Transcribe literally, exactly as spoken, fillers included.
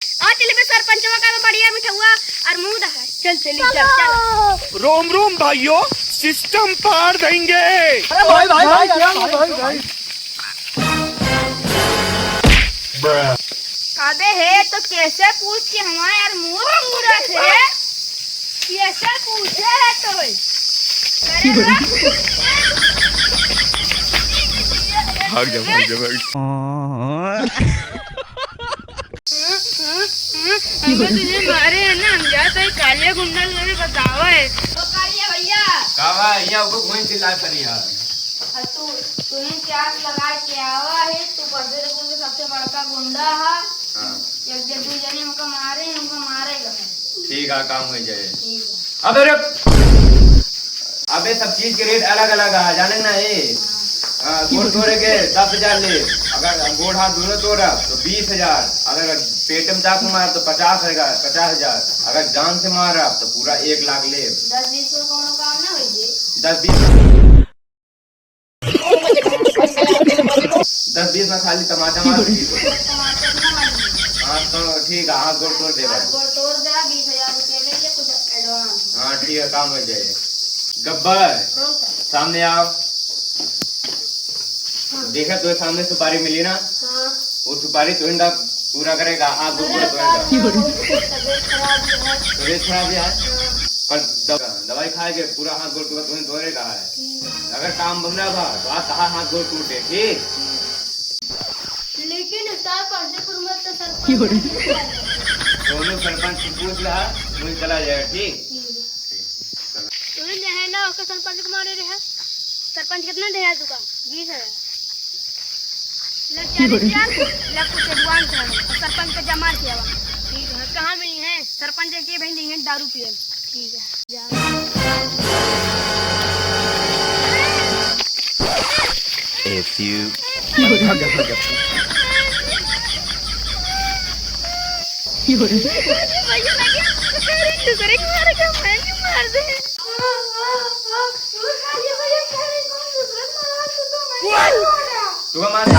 आ चले बे सरपंचवा का बढ़िया मिठौआ और मुंह दहाए। चल चली, चल, चल। रोम रोम भाइयों, सिस्टम पार देंगे। अरे भाई, भाई, भाई, भाई, भाई, भाई। अबे हे तो कैसे पूछ के हमारे यार मुंह पूरा थे? कैसे पूछे है तो? अरे वाह। भाग जा, भाग जा, भाग जा। हम तो तुझे मारे है ना, हम जात है कालिया गुंडा लगे बतावा है। ओ कालिया भैया। का बा, यहाँ को घूम चिल्ला तनी है। आ तू, तूने चाक लगा के आवा है, तू परदेस पुर के सबसे बड़का गुंडा है। हाँ। एक दिन दू जने हमका मारे, हमका मारेगा। ठीक है, काम हो जाए। ठीक है। अबे रे, अबे सब चीज के रेट अलग अलग है, जाने ना ये। हाँ, गोड़ तोड़े के दस हजार ले, अगर गोड़ हाथ दोनों तोड़ा तो बीस हजार, अगर पेट में चाकू मार तो पचास हजार, पचास हजार, अगर जान से मारा तो पूरा एक लाख ले। दस बीस को कोनो काम ना होई जी। दस बीस, दस बीस में खाली तमाचा मार दी। तमाचा ना मारी। हाँ तो ठीक है, हाथ गोड़ तोड़ दे भाई। हाथ गोड़ तोड़ दे, बीस हजार रुपये ले ले, कुछ एडवांस। हाँ ठीक है, काम हो जाए। गब्बर, कौन सा? सामने आओ। हाँ। देखा, तो सामने सुपारी मिली ना? हाँ। वो सुपारी तो इनका पूरा करेगा, हाथ गोड़ अरे, पूरा करेगा। तबीयत खराब है। तबीयत खराब है? हाँ। पर दव-, दवाई खाए के पूरा हाथ गोड़ पूरा तुम्हें धोएगा है। ठीक है। अगर काम बंदा बा, तो आज कहा हाथ गोड़ टूटे, ठीक? लेकिन उस्ताद, परदेस पुर में तो सरपंच की हो रही? नहीं है। दोनों सरपंच से पूछ ला, मुझे चला जाएगा, ठीक? ठीक है। तू ही है ना, उसका सरपंच को मारे रहे। सरपंच कितना देहा तुका? बीस हजार। लग चालीस हजार, लग कुछ एडवांस है, और सरपंच का जमा किया हुआ। ठीक है, कहाँ मिली है? सरपंच के बहन दी है दारू पिए। ठीक है, जा। A few दूसरे को मार के मैं भी मार दे। तू का मारे?